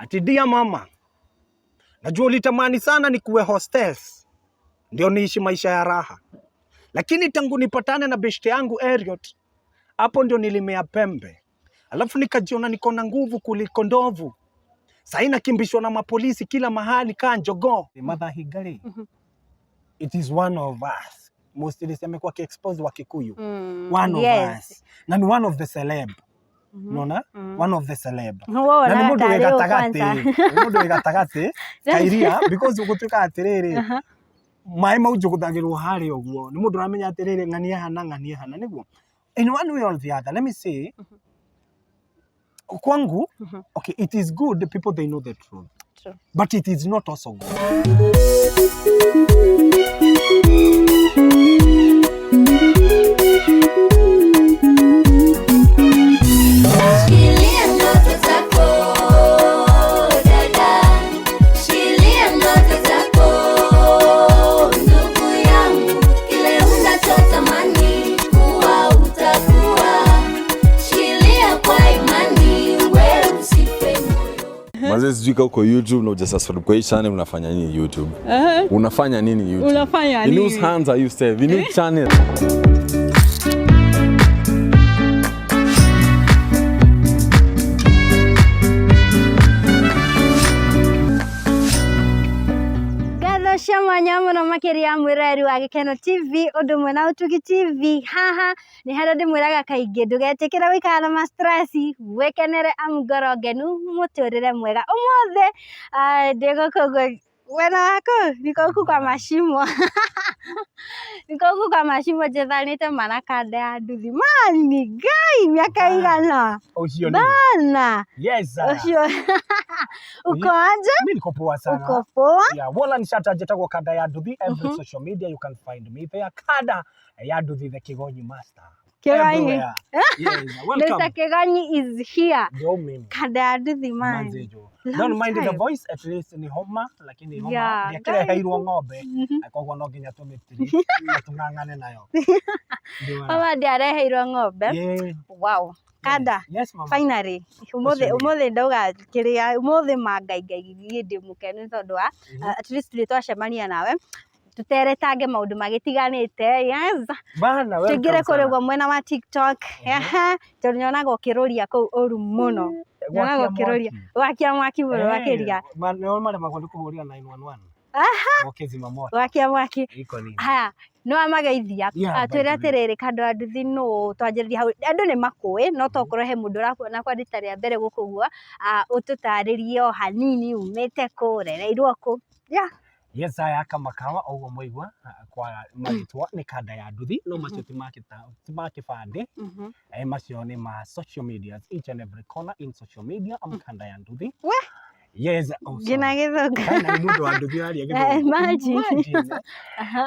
Ati dear mama, najua ulitamani sana nikuwe hostess ndio niishi maisha ya raha, lakini tangu nipatane na beshte yangu Eriot, hapo ndio nilimea pembe, alafu nikajiona niko na nguvu kuliko ndovu. Sahii nakimbishwa na mapolisi kila mahali kaa njogoo. Mother Higari, it is one of us mostly amekuwa akiexpose wa Kikuyu, one of us, na ni one of the celeb. Unaona, one of the celeb Wewe na nĩ mũndũ wĩ ũrona tarĩ ũ gatagatĩ, kwanza? nĩ mũndũ wĩ gatagatĩ kairia, because gũtuĩka atĩrĩrĩ, maĩ mau njũgũthagĩrwo harĩa ũguo nĩ mũndũ ũramenya atĩrĩrĩ, ng'ania hana, ng'ania hana, nĩguo in one way or the other, let me say, kwangu, okay, it is good the people, they know the truth. True. But it is not also good. Shikilia ndoto zako dada, shikilia ndoto zako ndugu yangu, kile unachotamani kuwa utakuwa. Shikilia kwa imani, we usife moyo. Mazee, sijui kama uko YouTube na hujasubscribe kwa hii channel, unafanya nini YouTube? Unafanya nini YouTube? Unafanya In nini? whose hands are you safe? In which channel? Ngatho cia mwanya mũno makĩria mwĩroreri wa Gĩkeno TV ũndũ ũmwe na Ũtugi TV. Haha nĩ harĩa ndĩmwĩraga kaingĩ ndũgetĩkĩre gũikara na ma stress, wĩkenere amu ngoro ngenu mũtũrĩre mwega. Ũmũthĩ ndĩ gũkũ mwena waku niko huku kwa mashimo, niko huku kwa mashimo njethanĩte mana kanda ya nduthi mani ngai mĩaka igana Ũcio nĩ bana. Yes sir. Ũcio uko aje? Mimi niko poa sana. Uko poa? Yeah, wala nishata njĩtagwo Kanda ya Nduthi every social media, you can find me there. Kanda ya Nduthi, the Kigonyi master. Kigonyi. Everywhere. Yes, welcome. Mr. Kigonyi is here. Ndio mimi. Kanda ya nduthi man. Manzejo. Long Don't mind the time. voice, at least ni homa, lakini homa Yeah, ndiakĩreheirwo ng'ombe, koguo no nginya tũmĩtiri na tũng'ang'ane nayo. Ndio. Mama ndiareheirwo ng'ombe. Yeah. Wow. Kanda. Yes, mama. Finally, umuthi Ũcio nĩ. umuthi ndauga kiria umuthi ma ngai ngai niĩ ndĩ mũkenu tondũ wa at least nĩ twacemania nawe tuteretange maũndũ magĩtiganĩte, yes. Bana, welcome Tũingĩre kũrĩa sana. ũguo mwena wa TikTok. Ehe, tondũ nyonaga ũkĩrũria kũu ũru mũno, nyonaga Gwakia ũkĩrũria mwaki. gwakia mwaki mũno makĩria. Nĩo maremagwo nĩ kũhũrĩra 911. Gũkĩzima moto. Gwakia mwaki. Iko nini? Haya, nĩ wamageithia. Yeah, Ah, by twĩre the way. atĩrĩrĩ, kando ya nduthi nũ twanjĩrĩria hau, andũ nĩ makũĩ no tokorwo he mũndũ ũrakuona kwa rita rĩa mbere gũkũ ũguo, ũtũtarĩrie o hanini umĩte kũ, ũrereirwo kũ, yeah. Yes, aya kamakawa ũguo mwaigua kwa marĩtwa nĩ Kanda ya Nduthi, no macio ti ma kĩbandĩ, macio nĩ ma social media, each and every corner in social media am Kanda ya Nduthi. We. Yes, oh, Ngina sorry. gĩthũngũ. Kana nĩ mũndũ wa nduthi aria gĩthũngũ. Imagine. Imagine.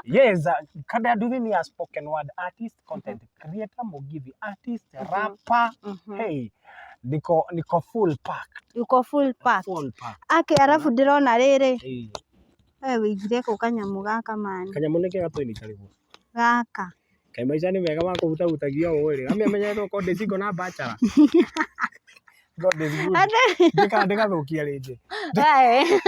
Yes, Kanda ya Nduthi ni a spoken word artist, content creator, mugithi artist, rapper. Hey, niko full pack. Uko full pack. Full pack. Ake arabu ndĩrona rĩrĩ. Hey. We wĩigire kũ kanyamũ gaka mani? Kanyamũ nĩ kega tũini karĩgũ. Gaka. Kaĩ maica nĩ mega ma kũhutahutagia ũũ rĩ. Amĩamenyete ũkorwo ndĩ single na bachelor. God is good. Ndikaga ndĩgathũkia rĩngĩ. We.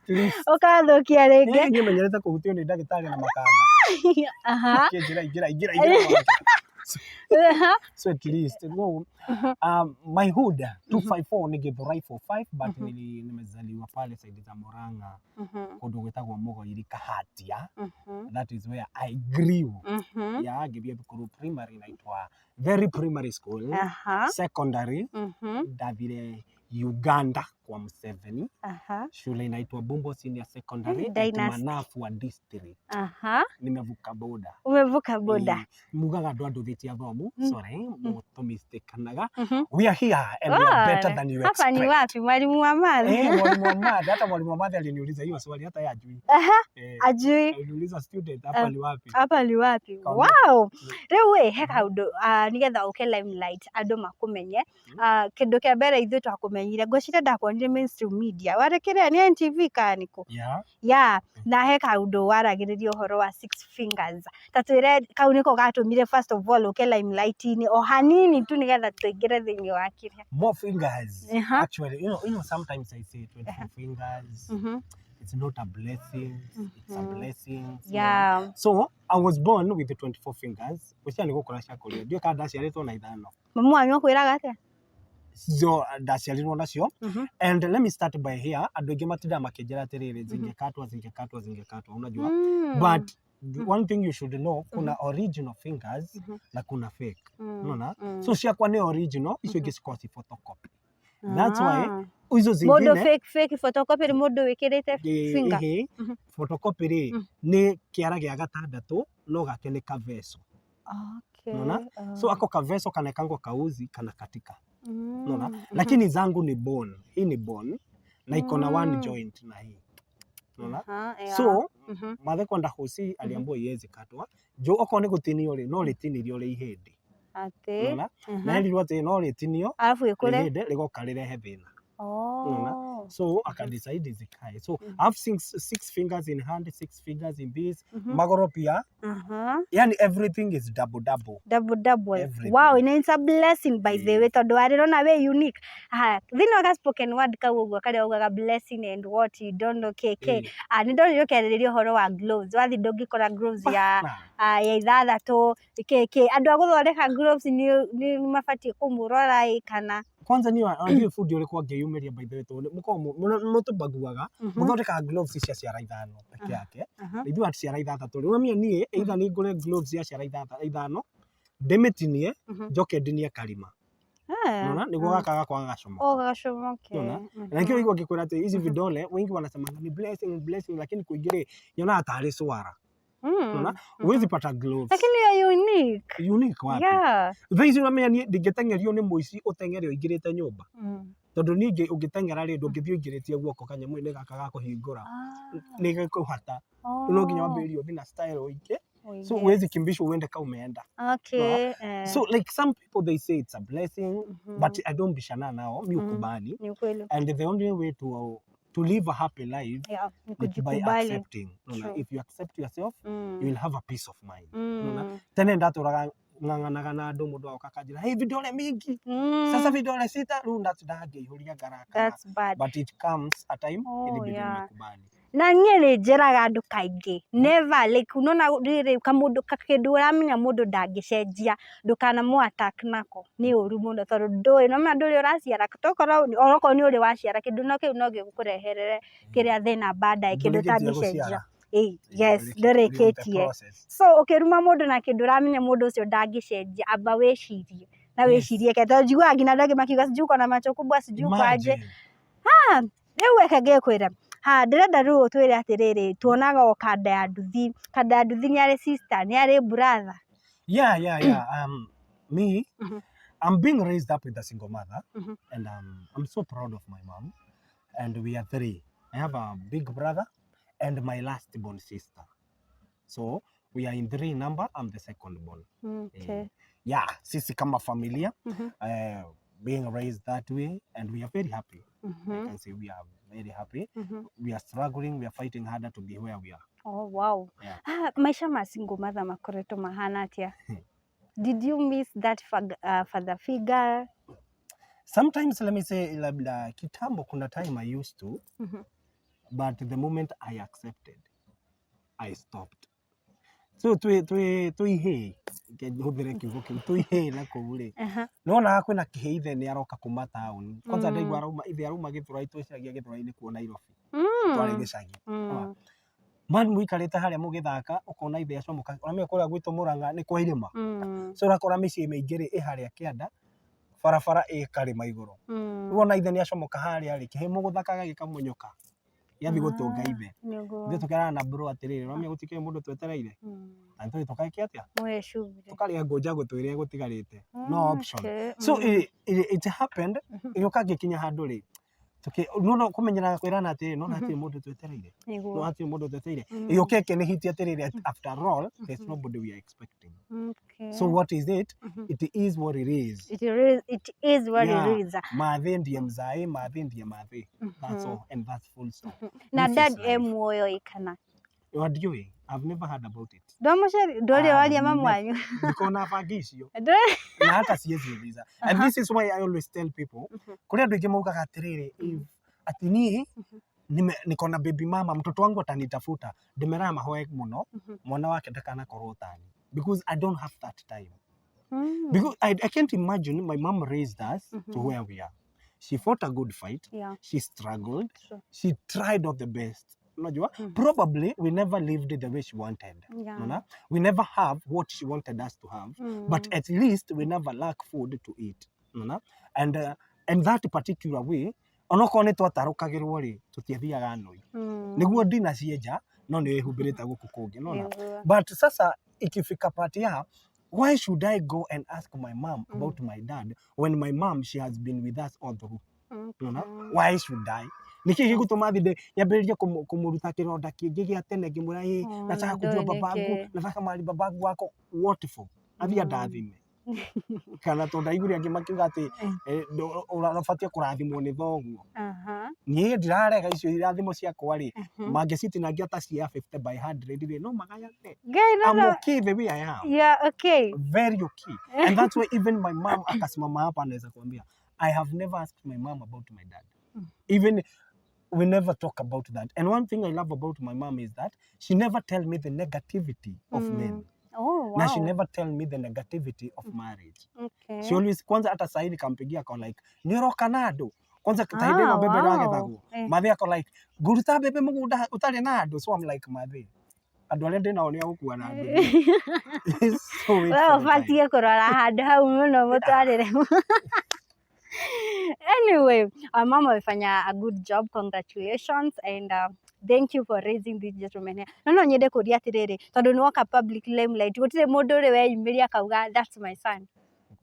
Please. Ũkathũkia rĩngĩ. Niĩ menyerete kũhutio nĩ ndagĩtarĩ na makanda. Aha. Kĩnjĩra ingĩra ingĩra ingĩra mwaki. So at least no, my hood 254 ni Githurai 45, but nimezaliwa pale side za Murang'a, kũndũ gwĩtagwo Mũgoiri Kahatia. That is where I grew. Yeah, ngĩthiĩ thukuru primary inaitwa very primary school. Secondary ndathire Uganda kwa Museveni, shule inaitwa Bumbo Senior Secondary at Dynasty. Manafwa district. Nimevuka boda. Umevuka boda. Mugaga andũ a nduthi ti athomu, sorry, mũtũmistikanaga. We are here and we are better than you Hapa ni expect. wapi mwalimu wa math? Eh, mwalimu wa math, hata mwalimu wa math aliniuliza hiyo swali, hata yeye ajui. Eh, Ajui. aliniuliza, student, hapa ni wapi? Hapa ni wapi? Kaambia. Wow. Rĩu ĩ he kaũndũ, nĩgetha ũke limelight andũ makũmenye, kĩndũ kĩa mbere ithuĩ twakũmenyire, ngwĩciria ndakuonire ndakuonire mainstream media warĩ kĩrĩa nĩ NTV kana nĩkũ? Yeah. Yeah, na he kaũndũ waragĩrĩria ũhoro wa six fingers. Ta twĩre kau nĩko gatũmire first of all ũke limelight-inĩ o hanini tu nĩgetha tũingĩre thĩinĩ wa kĩrĩa. More fingers. Actually, sometimes I say 24 fingers. It's not a blessing. It's a blessing. So I was born with the 24 fingers. Gũcia nĩ gũkũra ciakũrire. Ndiũĩ kana ndaciarĩtwo na ithano. Mamu wanyu akwĩraga atĩa? So ndaciarirwo nacio. And let me start by here. Andũ aingĩ matindaga makĩnjĩra atĩrĩrĩ, zingekatwa, zingekatwa, zingekatwa. Unajua? But one thing you should know, kuna original fingers na kuna fake. Unaona? So ciakwa nĩ original, icio ingĩ cikoragwo ci photocopy. That's why icio Mũndũ zingine fake fake photocopy nĩ mũndũ wĩkĩrĩte finger. Ĩhĩ, photocopy rĩ nĩ kĩara gĩa gatandatũ no gake nĩ kaveco. Unaona? So ako kaveco kanekangwo kauzi kana katika. Unaona? Lakini zangu ni bone. Hii ni bone na iko na one joint na hii. Unaona? So mathe kwenda hosi aliambiwa iwezi katwa. Jo okorwo nĩ gũtinio rĩ no rĩtinirio rĩ ihĩndĩ. Atĩ. Unaona? Na erirwo atĩ no rĩtinio Arabu ĩkũre. rĩhĩndĩ rĩgoka rĩrehe thĩna. Unaona? So akadecide zikae. So I have six fingers in hand, six fingers in this. Magoro pia. Yani everything is double double. Double double. Everything. Wow, and it's a blessing by the way tondu warĩrona wĩ unique. Haya, thĩinĩ wa ga spoken word kau ũguo karĩa ugaga blessing and what you don't know KK. Ah, nĩ ndonire ũkĩarĩrĩria ũhoro wa gloves. Wathiĩ ndũngĩkora gloves ya ya ithathatũ KK. Andũ a gũthondeka gloves nĩ mabatiĩ kũmũrora ĩ kana Kwanza ni ndiũĩ bundi ũrĩkũ angĩyumĩria by the way tondũ mũkoragwo mũtũmbaguaga mũthondekaga gloves cia ciara ithano peke yake na ithuĩ ciara ithathatũ rĩu ũramenya niĩ either nĩ ngũre gloves cia ciara ithano ndĩmĩtinie njoke ndinie karima. Unaona? Nĩguo gaka gakwa gagacomoka. Oh, gagacomoke. Unaona? Na nĩkĩo ũigua ngĩkwĩra atĩ hizi vidole wengi wanasemanga ni blessing blessing, lakini kwingĩ rĩ nyonaga tarĩ swara. Unaona? Huwezi pata gloves. Lakini you're unique. Unique wapi? Yeah. Thaa ici ũramenya niĩ ndingĩteng'erio nĩ mũici ũteng'ere ũingĩrĩte nyũmba. Tondũ niĩ ũngĩteng'era rĩ ndũngĩthiĩ ũingĩrĩtie guoko kanyamũ-inĩ gaka ga kũhingũra. Nĩ gakũhata. No nginya wambĩrĩrie ũthiĩ na style ũingĩ. So huwezi kimbishwa uende kama umeenda. So like some people they say it's a blessing, but I don't bishana nao, mi ukubali. Ni ukweli. And the only way to live a happy life Ni is by kujikubali. accepting. Unaona, if you accept yourself, you will have a peace of mind. Unaona? Tene ndatũraga ng'ang'anaga na andũ mũndũ agoka akanjĩra, hey, vidole mingi. Sasa vidole sita, rĩu ndatindaga ngĩihũria ngarakara. That's bad. But it comes a time ilibidi nimekubali. Na niĩ nĩ njĩraga andũ kaingĩ never like unaona rĩrĩ kamũndũ kĩndũ ũramenya mũndũ ndangĩcenjia ndũkanamũ attack nako nĩ ũru mũno tondũ ndũĩ no menya ndũrĩ ũraciara tokorwo onokorwo nĩ ũrĩ waciara kĩndũ no kĩu no gĩkũreherere kĩrĩa thĩna baadaye kĩndũ Ndũrĩkĩtie ũtangĩcenjia. gũciara. Yes, ndũrĩkĩtie. So ũkĩruma mũndũ na kĩndũ ũramenya mũndũ ũcio ndangĩcenjia amba wĩcirie na wĩcirie ke tondũ njiguaga nginya andũ angĩ makiuga sijui uko na macho kubwa sijui uko aje. Rĩu reke ngĩkwĩre ha ndĩrenda rĩu ũtwĩre atĩrĩrĩ tuonaga o kanda ya nduthi kanda ya nduthi nĩ arĩ sister nĩ arĩ brother. Yeah. Me, I'm being raised up with a single mother, and I'm so proud of my mom. And we are three. I have a big brother and my last born sister. So we are in three number. I'm the second born. Yeah, sisi kama familia, being raised that way, and we are very happy. I can say we are very happy. We are struggling, we are fighting harder to be where we are. Oh, wow. Yeah. Maisha ma single mother makoretwo mahana atia? Did you miss that father figure? Sometimes, let me say, labda kitambo kuna time I used to, but the moment I accepted, I stopped. So twi hĩ hũthĩre kiugo kĩu twi hĩ na kũu rĩ nĩwonaga kwĩna kĩhĩ ithe nĩ aroka kuma taũni kwanza ndaigua arauma ithe arauma Gĩthũrai twĩciragia Gĩthũrai nĩ kuo Nairobi twarĩ gĩcagi. Man mũikarĩte harĩa mũgĩthaka ũkona ithe acomoka ũramenya kũrĩa gwitũ Mũrang'a nĩ kwa irĩma. So ũrakora mĩciĩ mĩingĩ rĩ ĩ harĩa kĩanda barabara ĩ karĩma igũrũ. Rĩu wona ithe nĩ acomoka harĩa rĩ kĩhĩ mũgũthakaga gĩkamonyoka gĩathiĩ gũtũnga ithe. Ithuĩ tũkerana na bro atĩrĩrĩ ũramenya gũtikĩrĩ mũndũ twetereire na nĩtũthiĩ tũgeke atĩa Mũhe shughuli. tũkarĩa ngũnja gũtũ ĩrĩa ĩgũtigarĩte no option. So it happened ĩgĩũka ngĩkinya handũ rĩ No kũmenyera kwĩrana atĩrĩrĩ, no hatirĩ mũndũ twetereire, no hatirĩ mũndũ twetereire. Yũke ĩkĩnĩhitia atĩrĩrĩ, after all there's nobody we are expecting. So what is it? It is what it is. It is what it is. Mathe ndiye mzae, mathe ndiye mathe. That's all and that's full stop. Na This is dad life. e muoyo ĩ kana? Ndiũĩ, I've never heard about it. Ndwamũceri ndũrĩ I've waria mamu never- wanyu? Ndikona bangi icio Ndũrĩ- na hata siwezi uliza, and this is why I always tell people, kũrĩ andũ aingĩ maugaga atĩrĩrĩ, if ati niĩ niko na baby mama, mtoto wangu atanitafuta, ndĩmeraga mahoe mũno mwana wake ndakanakorwo tani, because I don't have that time. Because I can't imagine, my mom raised us to where we are. She fought a good fight. She struggled. She tried all the best. Unajua? Probably we never lived the way she wanted. Unaona? We never have what she wanted us to have. But at least we never lack food to eat. Unaona? And that particular way, onokorwo nĩ twatarũkagĩrwo rĩ, tũtiathiaga nũi. Nĩguo ndinacienja, no nĩ wĩhumbĩrĩte gũkũ kũngĩ. Unaona? But sasa ikifika part ya why should I go and ask my mom about my dad when my mom, she has been with us all through? Unaona? Why should I? Nĩkĩ gĩgũtũma thiĩ nyambĩrĩrie kũmũruta kĩronda kĩngĩ gĩa tene ngĩmwĩra ĩ nataka kujua ndũĩ babangu, nĩkĩ. nataka mahali babangu wako, what for? Athiĩ andathime kana tondũ ndaiguire angĩ makiuga atĩ ũrabatiĩ kũrathimwo nĩ thoguo. Niĩ ndirarega icio irathimo ciakwa rĩ, mangĩcitinangia ta cia 50 by 100 rĩ, no magayane. Ngai, no, I'm no. okay the way I am. Yeah, okay. Very okay. And that's why even my mom akasimama hapa anaweza kuambia, I have never asked my mom about my dad. Even we never talk about that. And one thing I love about my mom is that she never tell me the negativity of men. Oh, wow. Na she never tell me the negativity of marriage. She always, kwanza hata sahii nikampigia ako like, nĩ ũroka na andũ? Kwanza ta hĩndĩ ĩno mbembe ĩragethagwo. Mathe ako like, ngũruta mbembe mũgũnda ũtarĩ na andũ? So I'm like, mathe, andũ arĩa ndĩ nao nĩ a gũkua na andũ. So wait We for the time. ũbatiĩ kũrora handũ hau mũno mũtwarĩre. Anyway, our mama amefanya a good job. Congratulations and thank you for raising this gentleman here. No nyende kũria atĩrĩrĩ, tondũ nĩ woka public limelight, gũtirĩ mũndũ ũrĩ weyumĩria akauga that's my son?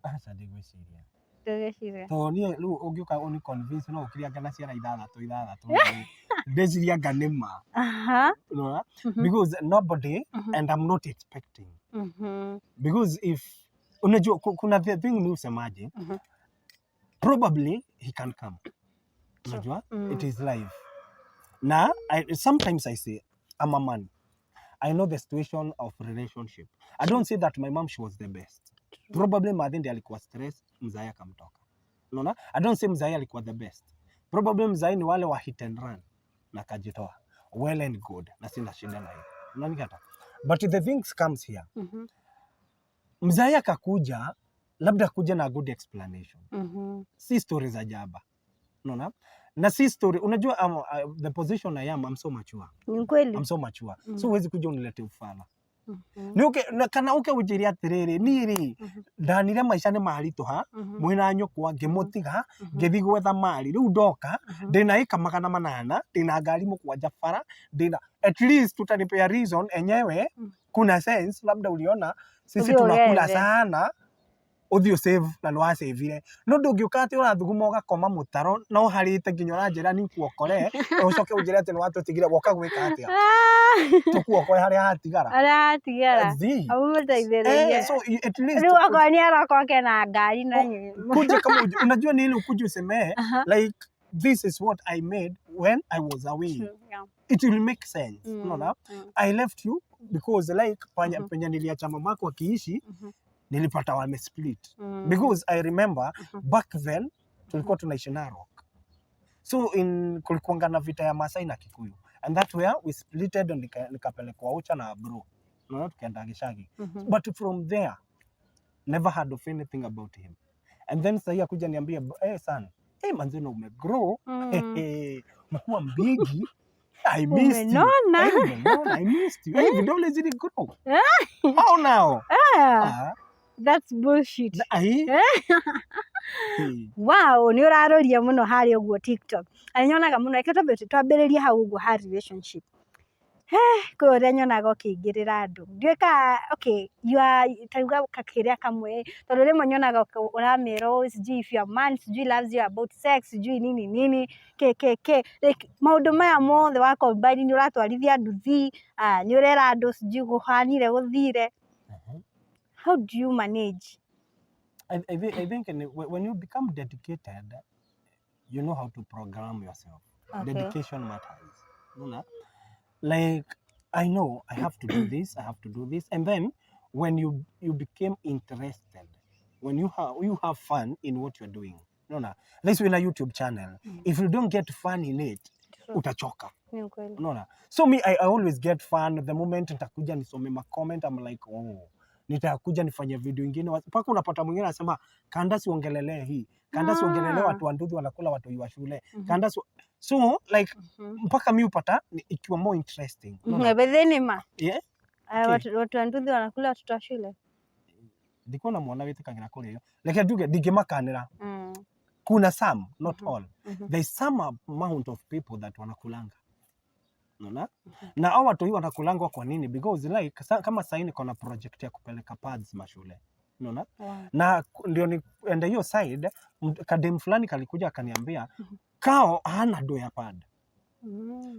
Aca, ndigwĩciria. Ndũgwĩciria? Tondũ niĩ rĩu ũngĩũka ũni convince no ũkĩria anga na ciana ithathatũ ithathatũ, ndĩciria anga nĩ ma. Unaona? Because nobody, and I'm not expecting. Because if unajua kuna the thing ni usemaje, probably he can come. Unajua? It is life. Na sometimes I say I'm a man. I know the situation of relationship. I don't say that my mom, she was the best. Probably mathe ndiye alikuwa stress, mzai akamtoka. Unaona? I don't say mzai alikuwa the best. Probably mzai ni wale wa hit and run na kajitoa. Well and good. Na sina shida na hiyo. Unanikata? But the things comes here. Mzai akakuja, labda kuja na good explanation. Si story za jaba. Unaona? Na si story, unajua the position I am, I'm so mature. Ni kweli. I'm so mature. So huwezi kuja unilete ufala. Nĩ ũke na kana ũke ũnjĩre atĩrĩrĩ, niĩ rĩ, ndanire maica nĩ maritũha mwĩna nyũkwa ngĩmũtiga ngĩthiĩ gwetha mari, rĩu ndoka ndĩna ĩka 800, ndĩna ngari mũgwanja bara, ndĩna at least utanipea reason enyewe kuna sense, labda uliona sisi Ũthiĩ tunakula ũgethe. sana, ũthiĩ ũsave na nĩwasavire, no ndũngĩũka atĩ ũrathuguma ũgakoma mũtaro no harĩte nginya ũranjĩra nikuokore, ũcoke ũnjĩre atĩ nĩwatũtigire, woka gwĩka atĩa? Tũkuokoe harĩa hatigara? Harĩa hatigara. Zi. Amũteithĩrĩrie. So at least Rĩu okorwo nĩ aroka oke na ngari na kuja kama unajua ni ile ukuje usemee like this is what I made when I was away. It will make sense. Unaona? I left you because like panya niliacha mamako akiishi, nilipata wame split. Because I remember back then tulikuwa tunaishi Narok. So in kulikuanga na vita ya Masai na Kikuyu. And that where we splitted and nikapelekwa Ucha na bro. Unaona, tukaenda Gishagi. But from there never heard of anything about him. And then sahii akuja niambie, hey son, hey manzino umegrow, umekuwa mbigi. I missed you. Umenona. Hey, umenona, I missed you. Hey, vidole zili grow. How now? That's bullshit. Ai. Hey. Wow, nĩ ũraroria mũno harĩa ũguo TikTok. Na nyonaga mũno, reke twambe twambĩrĩrie hau ũguo ha relationship. Kwĩ ũrĩa nyonaga ũkĩingĩrĩra andũ, ndiũĩ kana okay you are tauga kakĩrĩa kamwe tondũ rĩmwe nyonaga ũramera ũũ, sijui if your man sijui loves you about sex, sijui nini nini, kĩ kĩ kĩ, like maũndũ maya mothe wa combine nĩ ũratwarithia nduthi, nĩ ũrera andũ sijui kũhanire gũthire. How do you manage? I think when you become dedicated, you know how to program yourself. Dedication matters. Unaona? Like I know I have to do this, I have to do this, and then when you became interested, when you have fun in what you're doing. Unaona? This in a YouTube channel. If you don't get fun in it, utachoka. Ni ukweli. Unaona? So me I always get fun the moment nitakuja nisome ma comment, I'm like, "Oh, nitakuja nifanye video ingine." Mpaka unapata mwingine anasema, "Kandasi uongelelee hii, Kandasi uongelelee watu wa nduthi wanakula watoi wa shule." Kandasi, so like mpaka mi upata ikiwa more interesting. Unaona? Bedhe ni ma Yeah? Aya, watu wa nduthi wanakula watoto wa shule. Ndikuona mwana wĩtĩkagĩra kũrĩa iyo, reke nduge ndingĩmakanĩra. Kuna some, not all. There is some amount of people that wanakulanga. Unaona? Na hao watu wanakulangwa kwa nini? Because like kama sahii niko na project ya kupeleka pads mashule. Unaona? Na ndio niende hiyo side, kadem fulani kalikuja akaniambia kao hana do ya pad.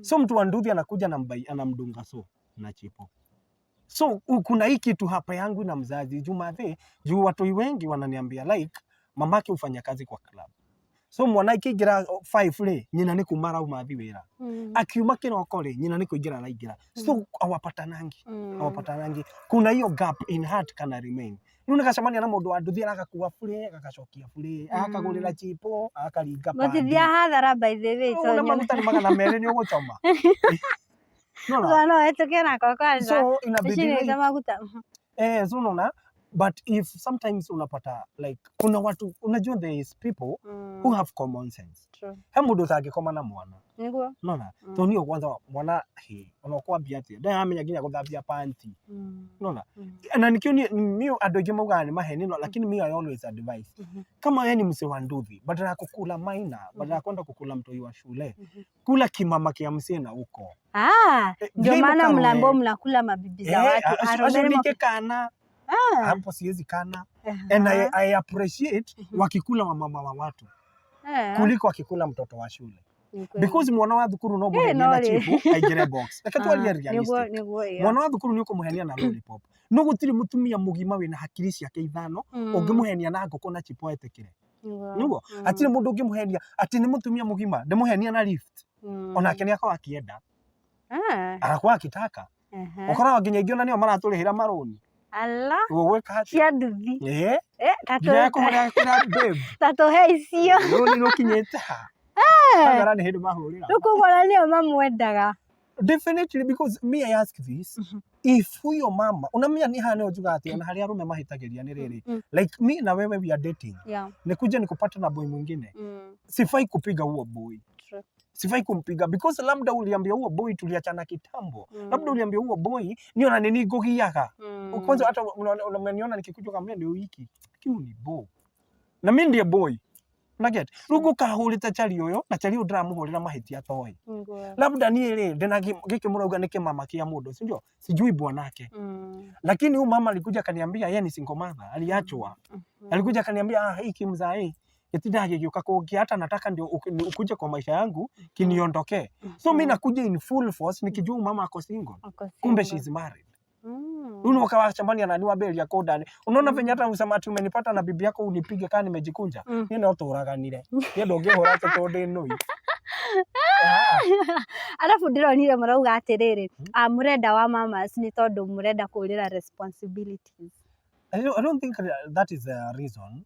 So mtu wa nduthi anakuja anamdunga so na chipo. So kuna hii kitu hapa yangu na mzazi juu mathe, juu watu wengi wananiambia like mamake hufanya kazi kwa club. So mwana ikĩingĩra 5 rĩ, nyina nĩ kuma arauma athi wĩra. Akiuma kĩroko rĩ, nyina nĩ kũingĩra araingĩra. So hawapatanangi. Hawapatanangi. Kuna hiyo gap in heart kana remain. Rĩu nĩgacemania na mũndũ wa nduthi, aragakua bure, agagacokia bure, agakagũrĩra chipo, agakaringa padi. Mũtithia hathara by the way. Ũguo na tondũ maguta nĩ 200 nĩ ũgũchoma. Unaona? Sasa no ĩtũke nako kwanza. So inabidi Ici like, nĩ maguta. Eh, so unaona, but if sometimes unapata like kuna watu, unajua there is people who have common sense. True. He mũndũ ũtangĩkoma na mwana. Nĩguo. Unaona? Mm. Tondũ niĩ kwanza mwana he, ona ũkwambia atĩa, ndaramenya nginya gũthambia panty. Unaona? Na nikio ni andũ aingĩ maugaga nĩ maheni no, lakini mi I always advise. Kama wewe ni mzee wa nduthi, badala ya kukula maina, badala ya kwenda kukula mtoi wa shule, kula kimama kia msee na huko. Ah, Eh, ndio thiĩ maana mũkarũe. mnaambiwa mnakula mabibi za Eh, watu. acio Arũme nĩ ndingĩkana. Ah. Hapo siwezi kana. And I appreciate wakikula wamama wa watu kuliko akikula mtoto wa shule. Ni kweli. Because mwana wa thukuru no mũhenia no na rĩ. chipu aingĩre box. Reke twarie Ah, realistic. nĩguo ĩyo. Mwana wa thukuru nĩ ũkũmũhenia na lollipop. No gũtirĩ mũtumia mũgima wĩna hakiri ciake ithano ũngĩmũhenia na ngũkũ na chipo etĩkĩre. Nĩguo. Nĩguo? Hatirĩ mũndũ ũngĩmũhenia atĩ nĩ mũtumia mũgima ndĩmũhenia na lift. Onake nĩ akorwo akĩenda. Anakuwa akitaka. Ũkoraga nginya ingĩ ona nĩo maratũrĩhĩra marũni. Ala. Ũgwĩka atĩa? Cia nduthi. Ĩĩ. Eh, Nginya ekũhũrĩra kĩra babe. Ta tũhe icio. Rũni rũkinyĩte ha? Hathara nĩ hĩndĩ mahũrĩra. Rĩu koguo ona nĩo mamwendaga. Definitely, because me I ask this, if huyo mama unamia ni hana njuga ati ona harĩa arũme mahĩtagĩria nĩ rĩrĩ, like me na wewe we are dating, nikuja nikupata na boy mwingine, sifai kupiga huo boy. True. Sifai kumpiga because labda uliambia huo boy tuliachana kitambo. Labda uliambia huo boy ni ona nini ngũgiaga. Kwanza hata unaniona nikikuja kambia ni wiki kiu ni bo na mimi ndiye boy. Unaget? Rĩu ngũkahũrĩte chari ũyũ na chari ũyũ ndĩramũhũrĩra mahĩtia toĩ. Nĩguo. Labda niĩ rĩ ndĩna gĩkĩ mũrauga nĩ kĩmama kĩa mũndũ, si ndio? Sijui bwanake. Lakini huyu mama alikuja akaniambia yeye ni single mother, aliachwa. Alikuja akaniambia, "Ah, hii kimzaa hii gĩtindaga gĩgĩũka kũngĩ, hata nataka ndio ukuje kwa maisha yangu kiniondokee." So mi nakuja in full force nikijua huyu mama ako single. Ako Kumbe single. she's married. Rĩu nĩ wakawacemania na niwambĩrĩria kũndani. Unaona venye hata usema ati umenipata na bibi yako unipige kaa nimejikunja. Niĩ no tũraganire. Niĩ ndũngĩhũra atĩ tondũ ndĩ nũi. Ah. Arabu ndĩronire marauga atĩrĩrĩ, ah, mũrenda wa mamas nĩ tondũ mũrenda kũrĩra responsibilities. I don't think that is the reason.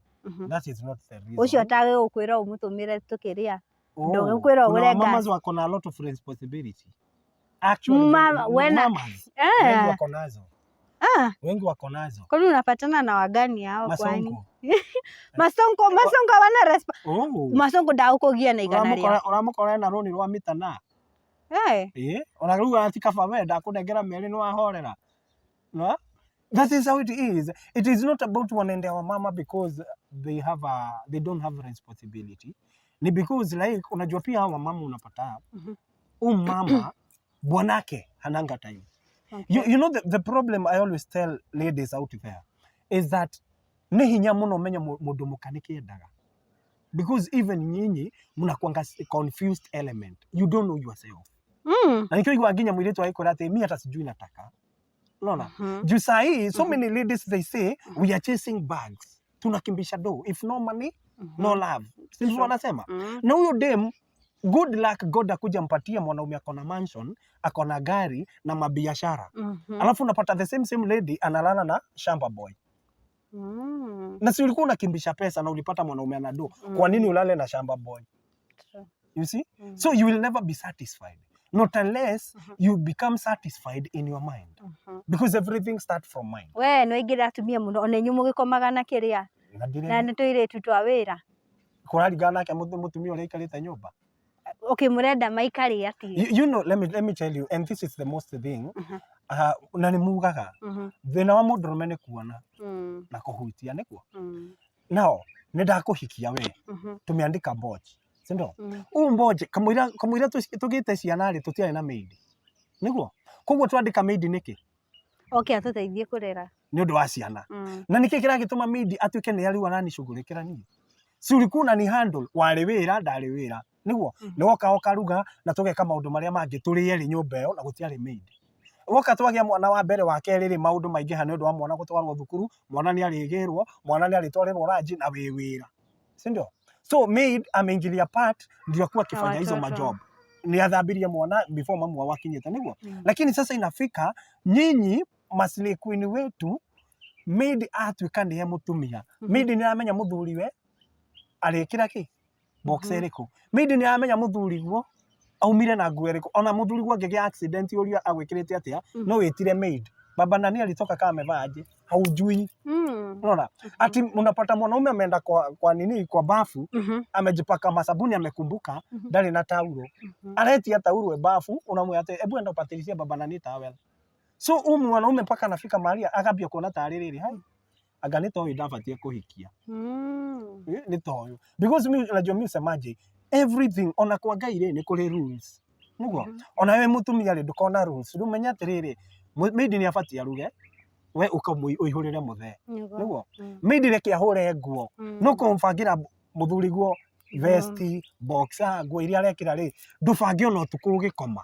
That is not the reason. Ũcio tawe ũkwĩra ũmũtũmĩre tũkĩrĩa. Oh, ndũgũkwĩra kuna ũgũre wamamas gas. wako na a lot of responsibility. Actually, mamas wengi wako nazo. Wengi wako nazo. Kwani unapatana na wagani hao kwani? Masonko. Masonko, masonko hawana Oh. masonko ndagũkũgia na igana rĩa. Ũramũkora ena rũni rwa mita na. Eh. Ĩĩ, ona rĩu ati kaba we ndakũnengera merĩ nĩ wahorera. No? That is how it is. It is not about wanaendea wamama because they don't have responsibility. Ni because like unajua pia hawa wamama unapata huyu mama Bwanake hananga time. Okay. You know the problem I always tell ladies out there is that nĩ hinya mũno menye mũndũ mũka nĩ kĩendaga, because even nyinyi mnakuanga confused element. You don't know yourself. Na nikio igua nginya mũirĩtu agĩkwĩra atĩ mi hata sijui nataka, unaona? Juu saa hii so many ladies, they say we are chasing bags, tunakimbisha do, if no money, no love, si ndivyo wanasema? Na huyo dem, good luck, God akuja mpatie mwanaume akona mansion, akona gari na mabiashara. Alafu unapata the same same lady analala na shamba boy. Na si ulikuwa unakimbisha pesa na ulipata mwanaume anado? Kwa nini ulale na shamba boy? True. You see? So you will never be satisfied, not unless you become satisfied in your mind, because everything start from mind. We nĩ waingĩra atumia mũno, ona inyuĩ mũgĩkomaga na kĩrĩa Na ndire na nĩ tũirĩtu twa wĩra. Kũraringana nake mũtumia ũrĩa aikarĩte nyũmba. Okay, mũrenda maikare atĩa? You know, let me tell you, and this is the most thing, na nĩ mugaga thĩna wa mũndũrũme nĩ kuona na kũhutia nĩguo. Nao nĩ ndakũhikia we, tumeandika mboch, si ndio? Ũũ mboch kamũira tũgĩte ciana rĩ, tũtiarĩ na maid, nĩguo? Koguo twandĩka maid nĩkĩ? Okay, atũteithie kũrera. Nĩ ũndũ wa ciana. Na nĩkĩ kĩragĩtũma maid atuĩke nĩ rĩu aranicugurĩkĩra niĩ? Si ulikuwa unani handle? Warĩ wĩra, ndarĩ wĩra, nĩguo? Nĩ woka ũkaruga na tũgeka maũndũ marĩa mangĩ tũrĩ erĩ nyũmba ĩyo, na gũtiarĩ maid. Woka twagĩa mwana wa mbere, wa kerĩ rĩ, maũndũ maingĩha nĩ ũndũ wa mwana gũtwarwo thukuru, mwana nĩ arĩgĩrwo, mwana nĩ arĩtwarĩrwo ranji na wĩ wĩra, si ndio? So maid ameingilia part ndio akuwa akifanya hizo watoto. Majob ni athambirie mwana before mamu wao akinyĩte, nĩguo? Lakini sasa inafika nyinyi maslay queen wetu, maid atuĩka nĩye mũtumia. Maid nĩ aramenya mũthuriwe arĩkĩra kĩ box ĩrĩkũ. Maid nĩ aramenya mũthuriguo aumire na nguo ĩrĩkũ. Ona mũthuriguo angĩgĩa accident, ũria agwĩkĩrĩte atĩa, no wĩtire maid, "Baba nani alitoka kama amevaa aje?" Haujui. Unaona ati unapata mwanaume ameenda kwa nini, kwa bafu, amejipaka masabuni, amekumbuka ndarĩ na tauro. Aretia tauro e bafu, unamwĩa atĩ, "Hebu enda upatilishie baba nani towel." So huyu mwanaume mpaka anafika mahali akambia kuona tarĩ rĩrĩ, hai, anga nĩ toyũ ndabatie kũhikia. Eh, nĩ toyũ, because mi najua mi usemaje, everything ona kwa Ngai rĩ, nĩ kũrĩ rules, nĩguo? Ona we mũtumia rĩ, ndũkona rules. Rĩu menya atĩrĩrĩ, maid nĩ abatie aruge, we ũihũrĩre mũthee, nĩguo? Maid reke ahũre nguo, no kũmũbangĩra mũthuriguo vesti, boxer, nguo iria arekĩra rĩ, ndũbange ona ũtukũ ũgĩkoma.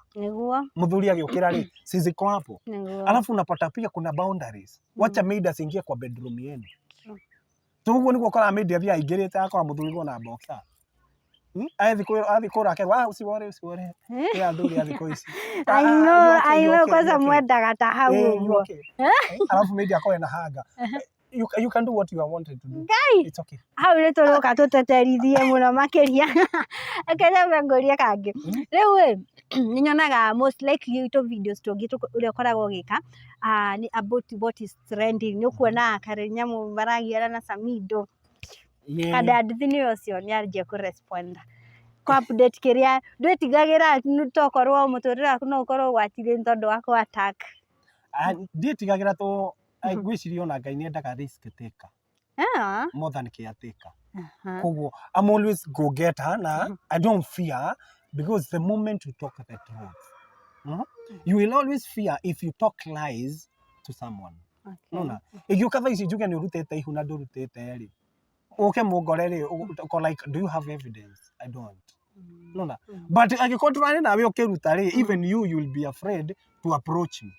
Mũthuri agĩũkĩra rĩ, si ziko hapo? Alafu unapata pia kuna boundaries. Wacha maid asiingie kwa bedroom yenu. Toguo nĩguo ũkoraga maid athiĩ aingĩrĩte akora mũthuriguo na boxer. Athi kũra akerwo, "Ah, usiwore, usiwore." Ĩ athuri a thikũ ici. I know, I know, kwanza mwendaga ta hau ũguo. Alafu maid akorwo ena hanga. You can do what you are wanted to do. It's okay. Hau nĩ tũrũka tũteterithie mũno makĩria. Reke nyambe ngũrie kangĩ. Rĩu ĩ, nĩ nyonaga most likely tũ videos tũngĩ ũrĩa ũkoragwo ũgĩka, ah, nĩ about what is trending. Nĩ ũkuona karĩ nyamũ maragiana na Samido. Kada ndithi nĩ ũcio nĩ anjia kũ respond kwa update kĩrĩa ndwĩtigagĩra tokorwo mũtũrĩre waku no ũkorwo ũgwati-inĩ nĩ tondũ wa kũ attack? Ah, ndiĩtigagĩra to ngwĩciria ona Ngai nĩ endaga risk taker more than caretaker. Koguo I'm always go getter na I don't fear, because the moment you talk the truth, You will always fear if you talk lies to someone. Nona ĩgĩũka thaa ici njuge nĩ ũrutĩte ihu na ndũrutĩte rĩ, ũke mũngore rĩ, ũko like, "Do you have evidence?" I don't. Nona but angĩkorwo tũrarĩ nawe ũkĩruta rĩ, even you will be afraid to approach me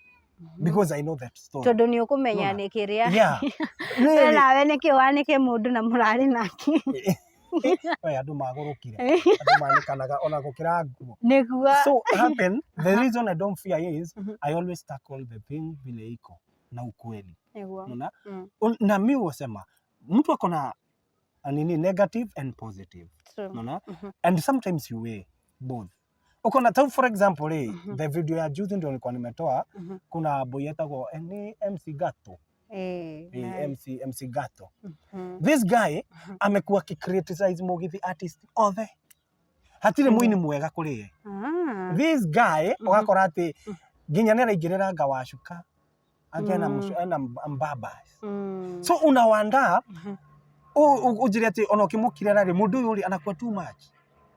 because I know that story. Tondũ nĩ ũkũmenya Nona. Nĩ kĩrĩa We nawe nĩkĩ wanĩke mũndũ na mũrarĩ nake? We, andũ magũrũkire, andũ manĩkanaga ona gũkĩra nguo. So happen, the reason I don't fear is I always tackle the thing vile iko na ukweli. Unaona? Na mi husema mtu ako na nini, negative and positive. Unaona? And sometimes you weigh both. Uko na tau, for example rĩ, the video ya juzi ndio nilikuwa nimetoa, kuna boy etagwo ni MC Gato. MC Gato. This guy amekuwa akicriticize Mugithi artist othe. Hatirĩ mũini mwega kũrĩ ye. This guy ũgakora atĩ nginya nĩ araingĩrĩra nga wacuka angĩ ena ena mbabas. So unawandaa ũnjĩre atĩ ona ũkĩmũkirera rĩ, mũndũ ũyũ rĩ, anakuwa too much.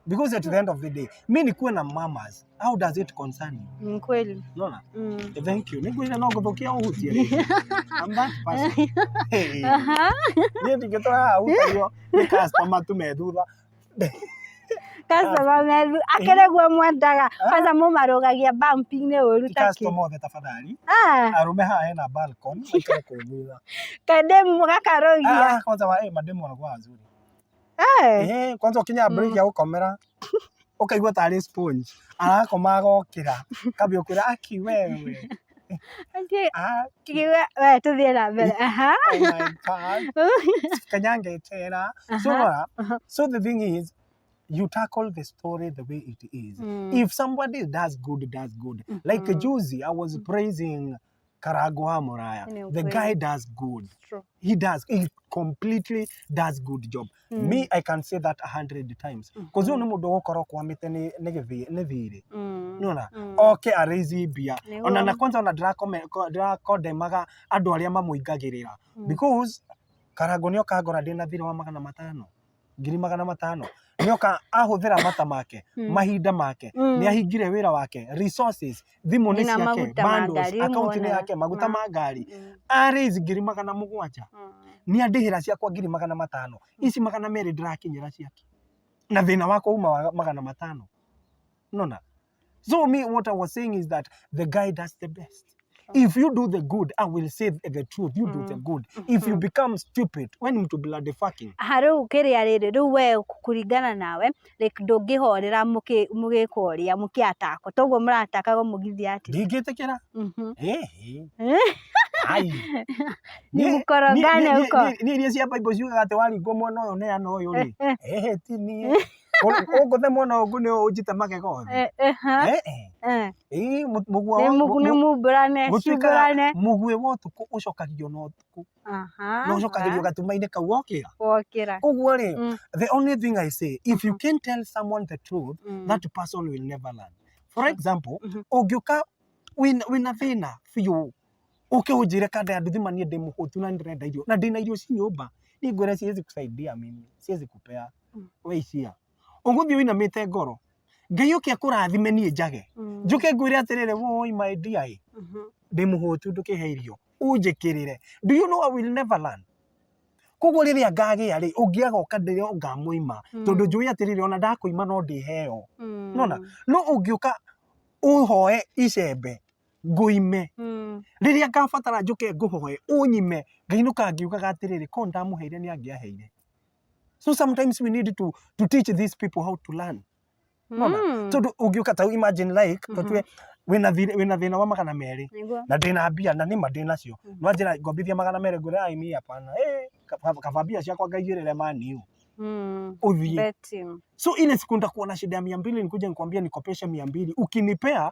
Because at the end of the day, mi nikuwe na mamas, how does it concern you? Ni kweli. Unaona? Mm. Thank you. Nĩngwĩra no ngũthũkia ũhutie rĩngĩ. I'm that person. Hey. Aha. Niĩ ndingĩtũra haha hutagio nĩ customer tu me thutha. Customer methu akĩrĩguo mwendaga kwanza mũmarũgagia bump-inĩ ũru Ti ta kĩ. customer othe tafadhali. Ah, Arũme haha hena balcony maikare kũu thutha. kademu mũgakarũgia. Ah, kwanza wa mademu wanakuwa wazuri. Eh. Eh, kwanza ukinya break ya gũkomera ũkaigua tarĩ sponge. Arakoma agokĩra. Kambia ũkwĩra aki wewe. Ati- Ah, kiuga we tũthiĩ na mbere. Aha. oh my God. Kanyange tena. So, Aha. Nora, so the thing is, you tackle the story the way it is. Mm. If somebody does good, does good. Like Juzi, I was praising Karagwa Muraya. Ni The ukweli. guy does good. True. He does. He completely does good job. Me, I can say that 100 times. Because mm. Mũndũ ũgũkorwo kwamĩte nĩ thirĩ. Mm. Nona Mm. oke arĩici mbia Nĩguo. ona na kwanza ona ndĩrakondemaga andũ arĩa mamũingagĩrĩra because Karango nĩoka ngora ndĩna thirĩ wa 500 ngiri 500 nĩoka ahũthĩra mata make mahinda make Mm. nĩahingire wĩra wake resources thimũ nĩ Nginya ciake maguta ma bundles ngari account nĩ muonaga. yake maguta Ma- ma ngari Mm. arĩici ngiri 700 Mm. nĩandĩhĩra ciakwa ngiri 500 ici 200 ndĩrakinyĩra ciake na thĩna wakwa uma wa 500 nona. So me, what I was saying is that the guy does the best. If you do the good, I will say the truth. You do the good. If you become stupid, when mtu bloody fucking. Aha rĩu kĩrĩa rĩrĩ rĩu we kũringana nawe like ndũngĩhorera mũgĩkwo ũrĩa mũkĩatakwo toguo mũratakagwo mũgĩthiĩ atĩ. Ndingĩtĩkĩra. Mhm. Eh. Ai. Nĩ mũkorogane huko. Niĩ iria cia Bible ciugaga atĩ waringwo mwena ũyũ neana ũyũ rĩ. Ehe ti niĩ. Ũngũthe mwena ũyũ ngũnĩ ũnjite magego othe. Eh, eh, ha? Eh eh. Eh. Ĩĩ mũgua Nĩ wa nĩ mumbũrane gũtuĩkaga cumbũrane. mũguĩ wa ũtukũ ũcokagio na ũtukũ. Aha. Na ũcokagĩrio gatuma-inĩ kau wokĩra. Wokĩra. Koguo rĩ, Mm. the only thing I say, if you can tell someone the truth, Mm. that person will never learn. For example, Mhm. ũngĩũka wĩna thĩna biũ, ũke ũnjĩre kanda ya nduthi ma niĩ ndĩ mũhũtu na nĩndĩrenda irio na ndĩna irio ci nyũmba, niĩ ngwĩre siwezi kusaidia mimi, siwezi kupea, Mm. we icia. Ũgũthiĩ ũinamĩte ngoro, Ngai ũke akũrathime niĩ njage, Mm. njũke ngwĩre atĩrĩrĩ, woi my dear ĩ, Mhm. ndĩ mũhũtu ndũkĩhe irio, ũnjĩkĩrĩre. Do you know I will never learn? Koguo rĩrĩa ngagĩa rĩ, ũngĩ agoka ndĩrĩa ngamũima, tondũ njũĩ atĩrĩrĩ ona ndakũima no ndĩheo. Mm. Nona, no ũngĩũka ũhoe icembe ngũime, Mm. rĩrĩa ngabatara njũke ngũhoe ũnyime, ngainũka ngiugaga atĩrĩrĩ, ko ndamũheire nĩ angĩaheire. So sometimes we need to teach these people how to learn. Nona, Mm. tondũ ũngĩũka ta imagine like, tũtue wĩna thĩna wa 200 Nĩguo. na ndĩna mbia na nĩma ndĩnacio nwanjĩra ngombithia 200 ngwĩre ai mi hapana eh kaba mbia ciakwa ngaigĩrĩre maniu Mm. ũthiĩ. Betting. So ile siku nitakuwa na shida ya 200 nikuja nikwambia nikopeshe 200, ukinipea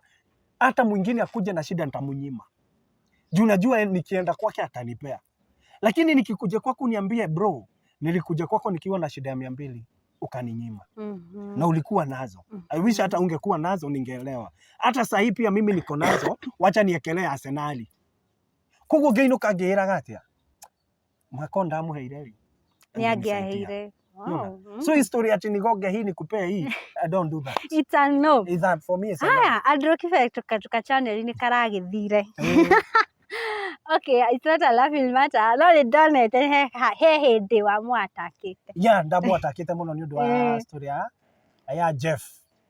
hata mwingine akuja na shida nitamunyima juu najua nikienda kwake atanipea, lakini nikikuja kwako niambie bro, nilikuja kwako nikiwa na shida ya 200 ukaninyima. Mhm. Na ulikuwa nazo. I wish hata ungekuwa nazo ningeelewa. Hata sahii pia mimi niko nazo, wacha niekelee Arsenali. Koguo ngĩinũka ngĩĩraga atĩa mwaka ũyũ ndamũheire rĩ Nĩ angĩaheire. Nona. Wow. Mm. So hii story ati nigonge hii nikupee hii, I don't do that. It's a no. Is that for me it's a no. Haya, Andrew Kibet tuka channel nĩ karagĩthire. Eh, Okay, it's not a laughing matter. No nĩ ndonete he hĩndĩ wamũatakĩte. yeah, ndamwatakĩte mũno nĩ ũndũ wa Eh. story ya Jeff.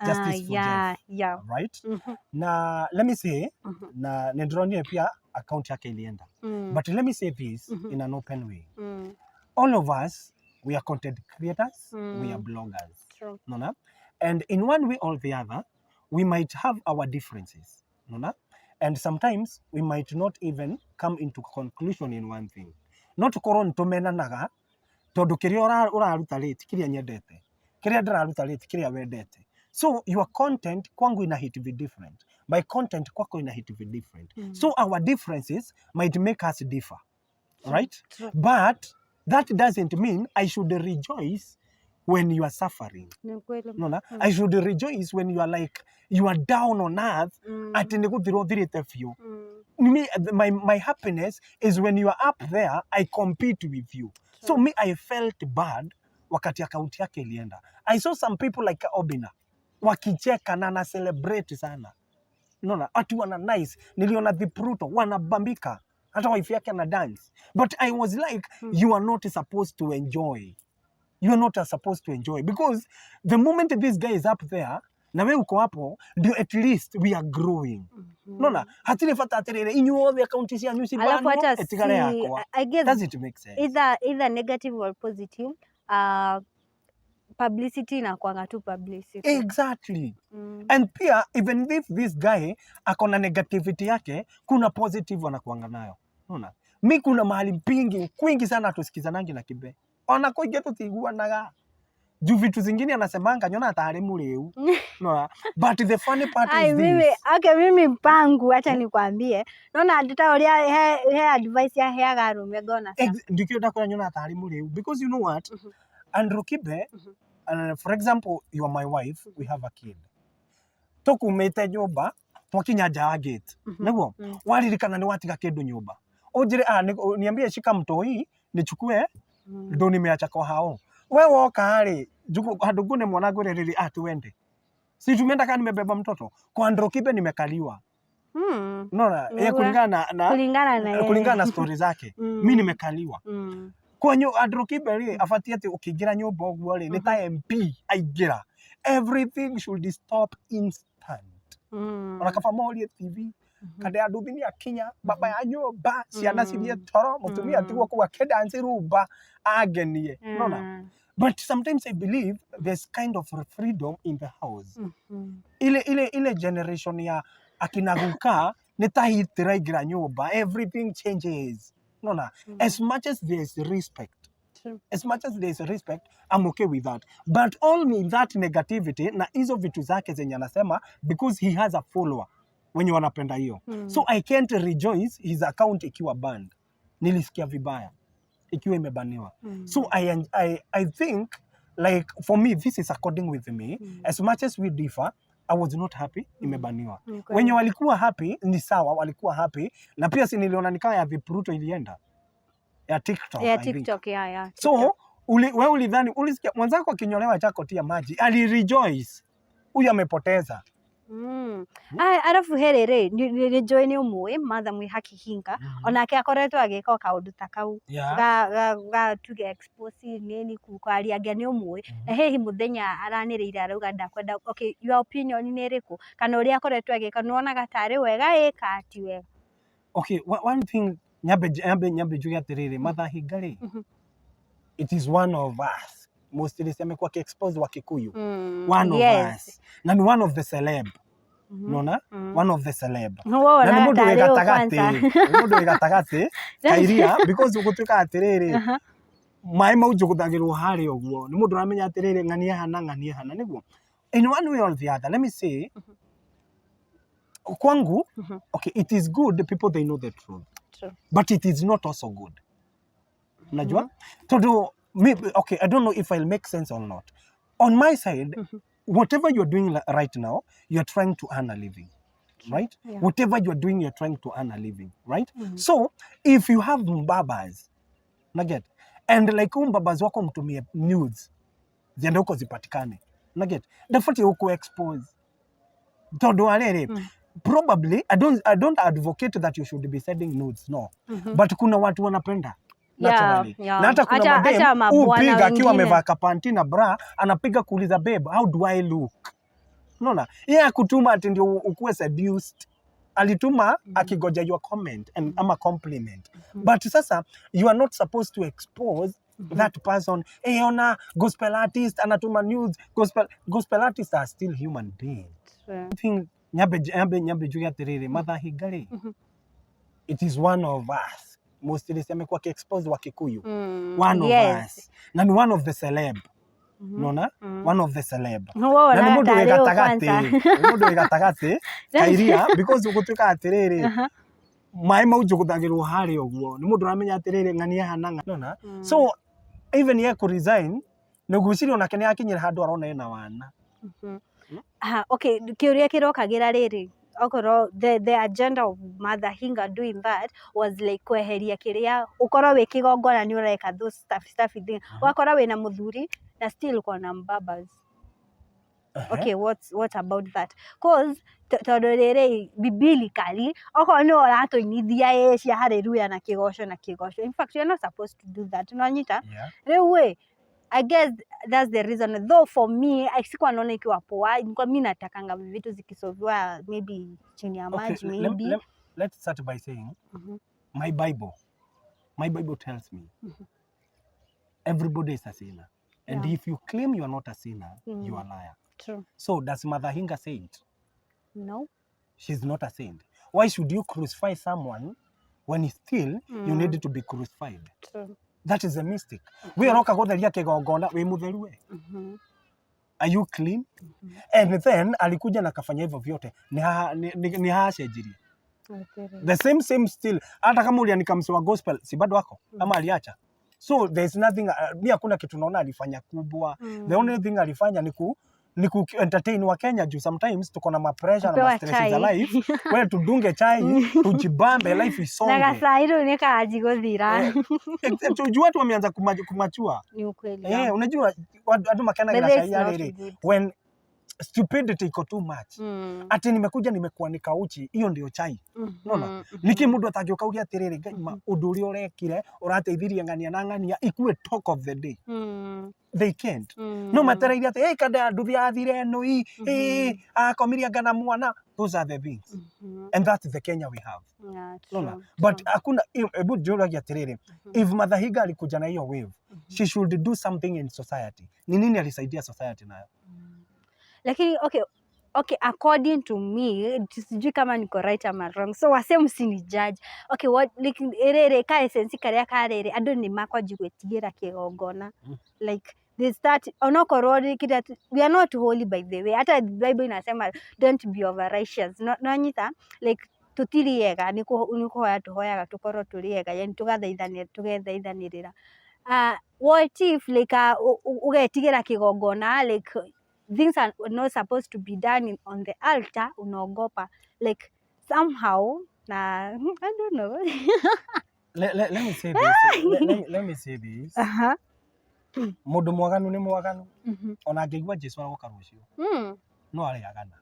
Justice for Yeah, Jeff. yeah. Right? Mhm, Na let me say mhm, na nĩ ndĩronire pia account yake ilienda. mm, But let me say this Mhm. in an open way. mm, All of us, we are content creators, we are Mm. bloggers. True. Nona? And in one way or the other, we might have our differences. Nona? And sometimes we might not even come into conclusion in one thing. No tukorwo nĩtũmenanaga tondũ kĩrĩa ũraruta rĩ ti kĩrĩa nyendete, kĩrĩa ndĩraruta rĩ ti kĩrĩa wendete. So your content kwangu ina hit be different, my content kwako ina hit be different. Mm. So our differences might make us differ, right? True. But that doesn't mean I should rejoice when you are suffering. Nĩ kweli. Nona? I should rejoice when you are like you are down on earth Mm, atĩ nĩ gũthira ũthirĩte biũ. mm, Me, my happiness is when you are up there, I compete with you. So me, I felt bad wakati akaunti yake ilienda. I saw some people like Obina wakicheka na na celebrate sana. Unaona, watu wana nice. Niliona the Pruto wanabambika, hata wife yake ana dance, but I was like, you are not supposed to enjoy, you are not supposed to enjoy, because the moment this guy is up there na we uko hapo, ndio at least we are growing. Nona hatirĩ bata atĩrĩrĩ inyuothe akaunti cianyu Alafu cibanwo hata ĩtigare si, yakwa. I guess Does it make sense? either negative or positive, publicity inakuanga tu publicity. Exactly. And pia even if this guy akona negativity yake, kuna positive anakuanga nayo. Unaona, mi kuna mahali pingi kwingi sana tusikizanangi na Kibe, ona koige tutiguanaga juu vitu zingine anasemanga nyona atarĩ mũrĩu. Unaona, but the funny part Ai, is mimi this. okay, mimi mpangu acha nikwambie, naona ndita uria he advice yaheaga arume ngona sa Ndikio ndakwĩra nyona atarĩ mũrĩu, because you know what, Andrew Kibe, for example, you are my wife, we have a kid, tukumĩte nyũmba twakinya nja ya gate, nĩguo waririkana nĩ watiga kĩndũ nyũmba, ũnjĩre, ah, niambie shika mtoi nichukue ndo nimeacha kwa hao. We woka rĩ, handũ ngune mwana ngwĩre rĩrĩ, ah, tuende, si tumeenda kama nimebeba mtoto. Kwa Andrew Kibe nimekaliwa. Unaona, yeye Nĩguo. kulingana na Kulingana na yeye. Kulingana na story zake, mi nimekaliwa. Kwanyu Andrew Kibe rĩ, abatie atĩ ũkĩingĩra nyũmba ũguo rĩ, nĩ ta MP aingĩra, everything should stop instant. Ona kaba morie TV kande ya nduthi nĩ akinya, baba ya nyũmba, ciana cithiĩ toro, mũtumia atigwo kũu akĩdance rumba angenie. Unaona, but sometimes I believe there's kind of a freedom in the house. Ile generation ya akina guka nĩ ta hit ĩraingĩra nyũmba, everything changes. Unaona, as much as there's respect, as much as there's respect, I'm okay with that, but only that negativity na hizo vitu zake zenye anasema, because he has a follower wenye wanapenda hiyo. So I can't rejoice his account ikiwa banned. Nilisikia vibaya ikiwa imebaniwa. So I think, like, for me, this is according with me, as much as we differ, I was not happy imebaniwa. Ni kweli. Wenye walikuwa happy ni sawa, walikuwa happy. Na pia si niliona nikaa ya Vipruto ilienda ya TikTok, Ya I think. TikTok, ya So we ulidhani ulisikia mwenzako akinyolewa chako tia maji alirejoice, huyu amepoteza. Aya, arabu he rĩrĩ, nĩ njũĩ nĩ ũmũĩ Martha Mwĩhaki Hinga, onake akoretwo agĩka o kaũndũ ta kau ga tuge expose nini kwaria ngia nĩ ũmũĩ, na hihi mũthenya aranĩrĩire arauga ndakwenda. Okay, your opinion nĩ ĩrĩkũ, kana ũrĩa akoretwo agĩka nĩ wonaga tarĩ wega ĩ kana ti wega? Okay, one thing nyambe njuge atĩrĩrĩ, Martha Hinga rĩ, it is one of us mostly amekuwa akiexpose wa Kikuyu, one of us, na ni one of the celeb. Unaona, one of the celeb, Wo na nĩ wonaga mũndũ wĩ tarĩ ũ gatagatĩ, kwanza? nĩ mũndũ wĩ gatagatĩ kairia, because gũtuĩka atĩrĩrĩ, maĩ mau njũgũthagĩrwo harĩa ũguo nĩ mũndũ ũramenya atĩrĩrĩ, ng'ania hana, ng'ania hana, nĩguo in one way or the other, let me say, kwangu, okay, it is good the people, they know the truth. But it is not also good, unajua, tondu okay, I don't know if I'll make sense or not. On my side, whatever you're doing right now, you're trying to earn a living, right? Yeah. Whatever you're doing, you're trying to earn a living, right? So if you have mbabas, naget, and like huyu mbabas wako mtumie nudes ziende huko zipatikane, naget, ndabatiĩ gũkũ expose tondu wa rĩrĩ, probably I don't advocate that you should be sending nudes, no, but kuna watu wanapenda naturally. Na hata kuna Hata madem mabwana hupiga akiwa wengine. amevaa kapanti na bra, anapiga kuuliza, "Babe, how do I look?" Unaona, yeye akutuma ati ndio ukuwe seduced, alituma akigoja your comment and ama compliment. But sasa you are not supposed to expose that person. Hey, ona gospel artist anatuma news. Gospel artists are still human beings. Thing nyambe njuge atĩrĩrĩ, Martha Hinga rĩ, it is one of us mostly amekuwa akiexpose wa Kikuyu, one of us, na ni one of the celeb. Unaona, one of the celeb, Wo na nĩ wonaga mũndũ wĩ tarĩ ũ gatagatĩ, kwanza? nĩ mũndũ wĩ gatagatĩ kairia, because gũtuĩka atĩrĩrĩ, maĩ mau njũgũthagĩrwo harĩa ũguo nĩ mũndũ ũramenya atĩrĩrĩ, ng'ania hana, ng'ania. So even ye kũ resign nĩ ngwĩciria onake nĩ akinyĩra handũ arona ena wana. Ha, okay, kĩũria kĩrokagĩra rĩrĩ, Okorwo the agenda of Mother Hinga doing that was like kweheria kiria ukorwo wi kigongona ni ureka those stuff thing, wakora wina muthuri na still uko na mbabas. Okay, what about that? Cause tondu riri, biblically, okorwo niwe ũratũinithia ĩ cia hallelujah na kĩgoco na kĩgoco, in fact you're not supposed to do that, unanyita? Yeah. Rĩu ĩ, I guess that's the reason. Though for me, sikuwa naona ikiwa poa. Nilikuwa mi natakanga vitu zikisolviwa maybe chini ya Okay, maji, maybe. Let's start by saying my Bible tells me everybody is a sinner. And if you claim you are not a sinner, you are a liar. True. So does Mother Hinga saint? No. She's not a saint. Why should you crucify someone when still you need to be crucified? True. That is a mistake. We ũroka gũtheria kĩgongona wĩ mũtheru we? Are you clean? And then alikuja na kafanya hivyo vyote, ni hacenjirie. The same same still, hata kama ulianika mse wa gospel, si bado wako ama aliacha? So there's nothing, mi hakuna kitu naona alifanya kubwa. The only thing alifanya ni ku entertain wa Kenya, juu sometimes tuko na mapressure na Kupewa ma stress za chai. Life, wewe tudunge chai, tujibambe, life Na isonge. gacai rĩu nĩ karanji gũthira. Juu watu wameanza kumachua. Ni ukweli. Eh, unajua watu makenagira But it's chai not rĩrĩ good. when stupidity iko too much, ati nimekuja nimekuanika uchi, hiyo ndio chai. Nona niki mundu atangĩũka uge atĩrĩrĩ, Ngai ma ũndũ ũrĩa ũrekire ũrateithirie ng'ania na ng'ania ikue talk of the day. They can't. No matereire atĩ, "Hey, kada nduthi athire nui, hey, akomirie anga na mwana." Those are the things, and that's the Kenya we have. Nona, but hakuna, hebu njũragia atĩrĩrĩ, if Mother Hinga alikuja na hiyo wave, she should do something in society. Ni nini alisaidia society nayo? Lakini okay, according to me, sijui kama niko right ama wrong, so wase msini judge. Okay, what, like, rĩrĩ ka essence karĩa karĩrĩ andũ nĩ makwanji gwĩtigĩra kĩgongona. Like they start, onokorwo kĩrĩa we are not holy, by the way, hata Bible inasema don't be over righteous. No nyita, like tũtirĩ ega, nĩ kũhoya tũhoyaga tũkorwo tũrĩ ega, yani tũgathaithanĩra tũgethaithanĩrĩra. What if like ũgetigĩra kĩgongona, like things are not supposed to be done on the altar, unaogopa like somehow, na I don't know. Let me say this. Let me say this. Mũndũ mwaganu nĩ mwaganu. Ona angĩigua Jesu aroka rũciũ, no arĩagana.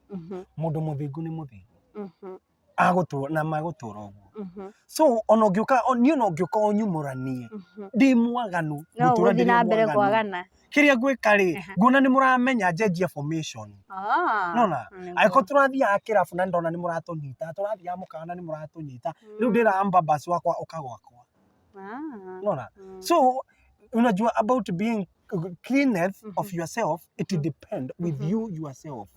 Mũndũ mũthingu nĩ mũthingu. Agũtũra na magũtũra ũguo. So ona ũngĩũka niĩ ona ũngĩũka ũnyumũranie, ndĩ mwaganu, no ngũtũra gũthiĩ ndĩrĩ na mbere mwaganu. Kwagana. Kĩrĩa ngwĩka rĩ, nguona nĩ mũramenya njenjie formation. Nona angĩkorwo tũrathiaga kĩrabu na ndona nĩ mũratũnyita, tũrathiaga mũkawa na nĩ mũratũnyita, rĩu ndĩra mbabas wakwa ũka gwakwa. Nona, so unajua about being cleanness of yourself, it depend with you yourself.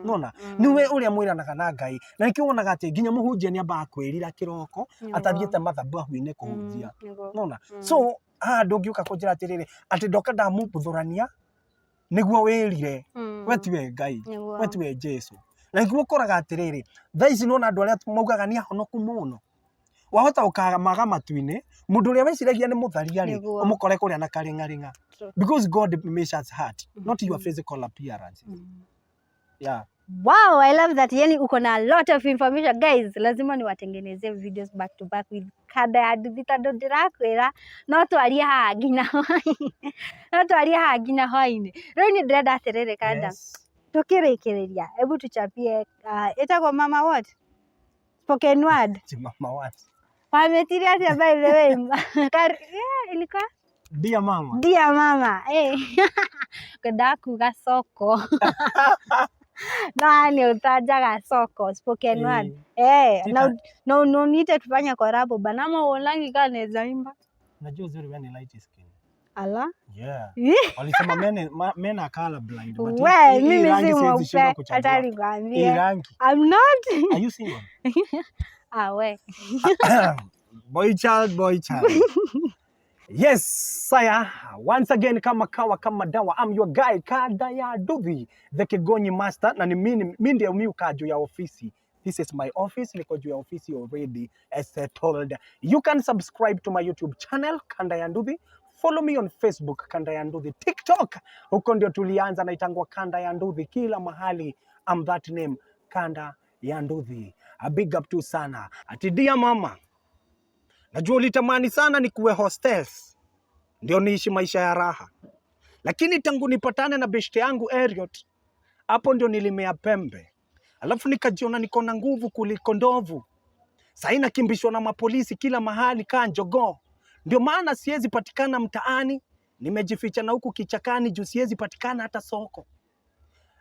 Nona niwe ũrĩa mwĩranaga na Ngai, na nĩkĩo wonaga atĩ nginya mũhunjia nĩ ambaga kwĩrira kĩroko atathiĩte mathabahu-inĩ kũhunjia. Nona, so haha ndũngĩũka kũnjĩra atĩrĩrĩ, atĩ ndoka ndamumbuthũrania nĩguo wĩrire. We tiwe Ngai, we tiwe Jesu. Na nĩguo ũkoraga atĩrĩrĩ, thaa ici nĩwona andũ arĩa maugaga nĩ ahonoku mũno, wahota ũkamaga matu-inĩ mũndũ ũrĩa weciragia nĩ mũtharia rĩ, ũmũkore kũrĩa na karĩng'arĩng'a, because God measures heart, not your physical appearance. Yeah. Wow, I love that. Yani uko na a lot of information. Guys, lazima niwatengenezee videos back to back with kada ya nduthi, tondũ ndĩrakwĩra no twarie haha nginya hwaĩ-inĩ. No twarie haha nginya hwaĩ-inĩ. Rĩu niĩ ndĩrenda atĩrĩrĩ, Kanda. Tukĩrĩkĩrĩria, hebu tuchapie, ĩtagwo mama what? Spoken word. Ti mama what? Wametiria atĩa, by the way? Yeah, ilikuwa Dear mama. Dear mama. Eh. Ngwendaga kuga soko. No nĩ ũtanjaga soko, spoken word. Eh, na na na uniite tufanye collab bana, ama uonangi kama naweza imba? Najua uzuri wewe ni light skin. Ala. Yeah. Walisema men are color blind, but We, hii mimi rangi si siwezi mweupe, shindwa kuchagua. hata Hii nikwambie. rangi. I'm not. Are you single? Ah, we. Boy child, boy child. Yes, saya. Once again, kama kawa kama dawa, I'm your guy Kada ya Duthi, the Kigonyi master, na ni mimi mimi ndiye mi ukaa juu ya ofisi. This is my office, niko juu ya ofisi already as I told. You can subscribe to my YouTube channel Kanda ya Nduthi. Follow me on Facebook Kanda ya Nduthi, TikTok huko ndio tulianza, naitangwa Kanda ya Nduthi kila mahali. I'm that name, Kanda ya nduthi. A big up tu sana. Ati dear mama, najua ulitamani sana nikuwe hostess ndio niishi maisha ya raha, lakini tangu nipatane na beshte yangu Elliot, hapo ndio nilimea pembe, alafu nikajiona niko na nguvu kuliko ndovu. Sahii nakimbishwa na mapolisi kila mahali kaa njogoo. Ndio maana siwezi patikana mtaani, nimejificha na huku kichakani juu siwezi patikana hata soko.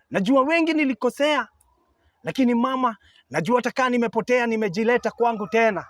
Najua wengi nilikosea, lakini mama, najua hata kaa nimepotea, nimejileta kwangu tena.